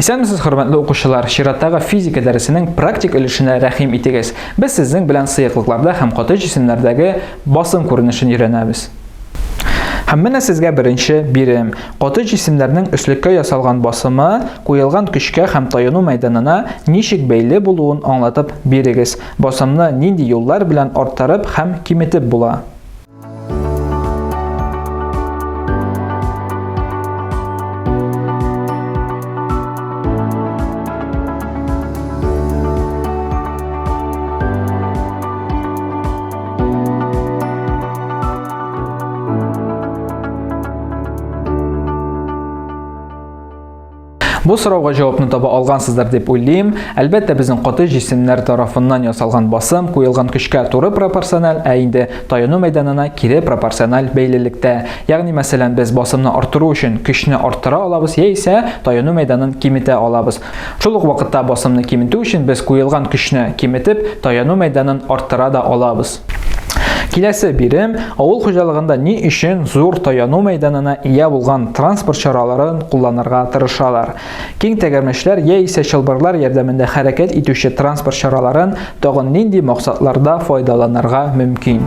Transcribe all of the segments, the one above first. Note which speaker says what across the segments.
Speaker 1: Исәнмесез, хөрмәтле укучылар! Чираттагы физика дәресенең практик өлешенә рәхим итегез. Без сезнең белән сыеклыкларда һәм каты җисемнәрдәге басым күренешен өйрәнәбез. Һәм менә сезгә беренче бирем. Каты җисемнәрнең өслеккә ясалган басымы куелган көчкә һәм таяну мәйданына ничек бәйле булуын аңлатып бирегез. Басымны нинди юллар белән арттырып һәм киметеп була? Бу сорауга җавапны таба алгансыздыр дип уйлыйм. Әлбәттә, безнең каты җисемнәр тарафыннан ясалган басым куелган көчкә туры пропорциональ, ә инде таяну мәйданына кире пропорциональ бәйлелектә. Ягъни, мәсәлән, без басымны арттыру өчен көчне арттыра алабыз яисә таяну мәйданын киметә алабыз. Шул ук вакытта басымны киметү өчен без куелган көчне киметеп, таяну мәйданын арттыра да алабыз. Киләсе бирем авыл хуҗалыгында ни өчен зур таяну мәйданына ия булган транспорт чараларын кулланырга тырышалар? Киң тәгәрмәчләр яисә чылбырлар ярдәмендә хәрәкәт итүче транспорт чараларын тагын нинди максатларда файдаланырга мөмкин?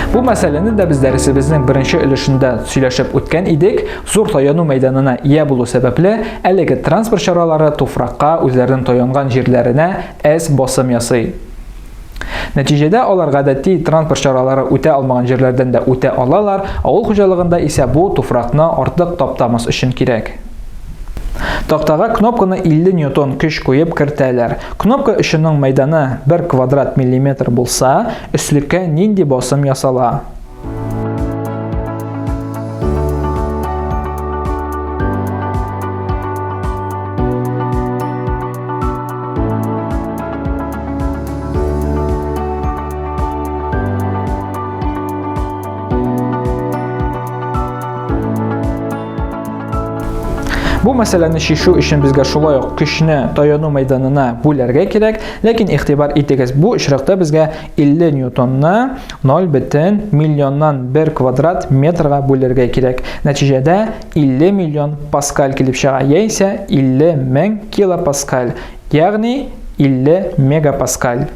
Speaker 1: Бу мәсьәләне дә без дәресебезнең беренче өлешендә сөйләшеп үткән идек. Зур таяну мәйданына ия булу сәбәпле, әлеге транспорт чаралары туфракка үзләренең таянган җирләренә әз басым ясый. Нәтиҗәдә алар гадәти транспорт чаралары үтә алмаган җирләрдән дә үтә алалар, авыл хуҗалыгында исә бу туфракны артык таптамас өчен кирәк. Тактага кнопканы 50 ньютон көч куеп кертәләр. Кнопка очының мәйданы 1 квадрат миллиметр булса, өслеккә нинди басым ясала? Бу мәсьәләне чишү өчен безгә шулай ук көчне таяну мәйданына бүләргә кирәк, ләкин игътибар итегез, бу очракта безгә 50 ньютонны 0 бөтен миллионнан 1 квадрат метрга бүлергә кирәк. Нәтиҗәдә 50 миллион паскаль килеп чыга, яисә 50 мең килопаскаль, ягъни 50 мегапаскаль.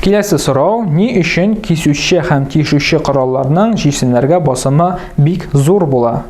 Speaker 1: Киләсе сорау, ни өчен кисүче һәм тишүче коралларның җисемнәргә басымы бик зур була?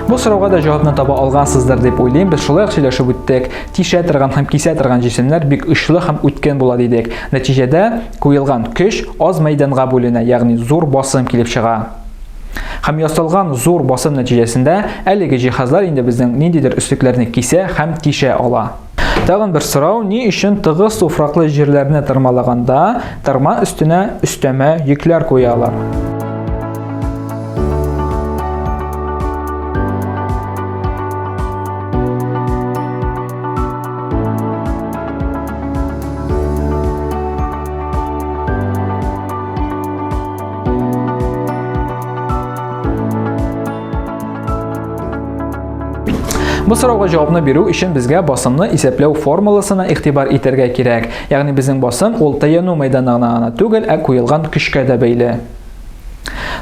Speaker 1: Бу сорауга да җавапны таба алгансыздыр дип уйлыйм. Без шулай ук сөйләшеп үттек. Тишә торган һәм кисә торган җисемнәр бик очлы һәм үткен була дидек. Нәтиҗәдә куелган көч аз мәйданга бүленә, ягъни зур басым килеп чыга. Һәм ясалган зур басым нәтиҗәсендә әлеге җиһазлар инде безнең ниндидер өслекләрне кисә һәм тишә ала. Тагын бер сорау, ни өчен тыгыз туфраклы җирләрне тырмалаганда, тырма өстенә өстәмә йөкләр куялар? Бу сорауга җавапны бирү өчен безгә басымны исәпләү формуласына игътибар итәргә кирәк. Ягъни безнең басым ул таяну мәйданына гына түгел, ә куелган көчкә дә бәйле.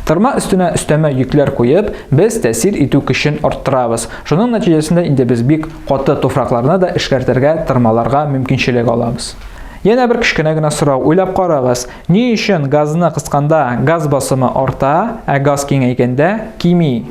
Speaker 1: Тырма өстенә өстәмә йөкләр куеп, без тәэсир итү көчен арттырабыз. Шуның нәтиҗәсендә инде без бик каты туфракларны да эшкәртергә, тырмаларга мөмкинчелек алабыз. Янә бер кечкенә генә сорау, уйлап карагыз. Ни өчен газны кысканда газ басымы арта, ә газ киңәйгәндә кими?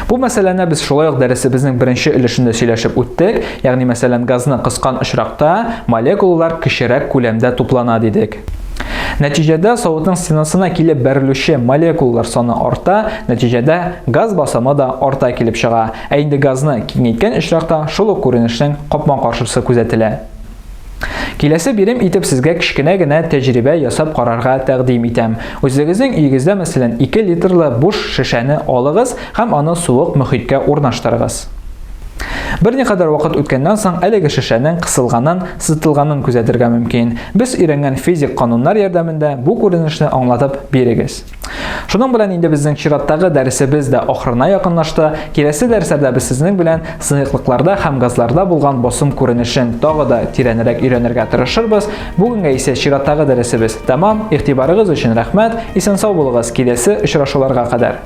Speaker 1: Бу мәсьәләне без шулай ук дәресебезнең беренче өлешендә сөйләшеп үттек, ягъни мәсәлән, газны кыскан очракта молекулалар кечерәк күләмдә туплана дидек. Нәтиҗәдә савытның стенасына килеп бәрелүче молекулалар саны арта, нәтиҗәдә газ басымы да арта килеп чыга. Ә инде газны киңәйткән очракта шул ук күренешнең капма-каршысы күзәтелә. Киләсе бирем итеп сезгә кечкенә генә тәҗрибә ясап карарга тәкъдим итәм. Үзегезнең өегездә, мәсәлән, 2 литрлы буш шешәне алыгыз һәм аны суык мөхиткә урнаштырыгыз. Берникадәр вакыт үткәннән соң әлеге шешәнең кысылганын, сытылганын күзәтергә мөмкин. Без өйрәнгән физик кануннар ярдәмендә бу күренешне аңлатып бирегез. Шуның белән инде безнең чираттагы дәресебез дә ахырына якынлашты. Киләсе дәресләрдә без сезнең белән сыеклыкларда һәм газларда булган басым күренешен тагы да тирәнрәк өйрәнергә тырышырбыз. Бүгенгә исә чираттагы дәресебез тәмам. Игътибарыгыз өчен рәхмәт. Исән-сау булыгыз. Киләсе очрашуларга кадәр.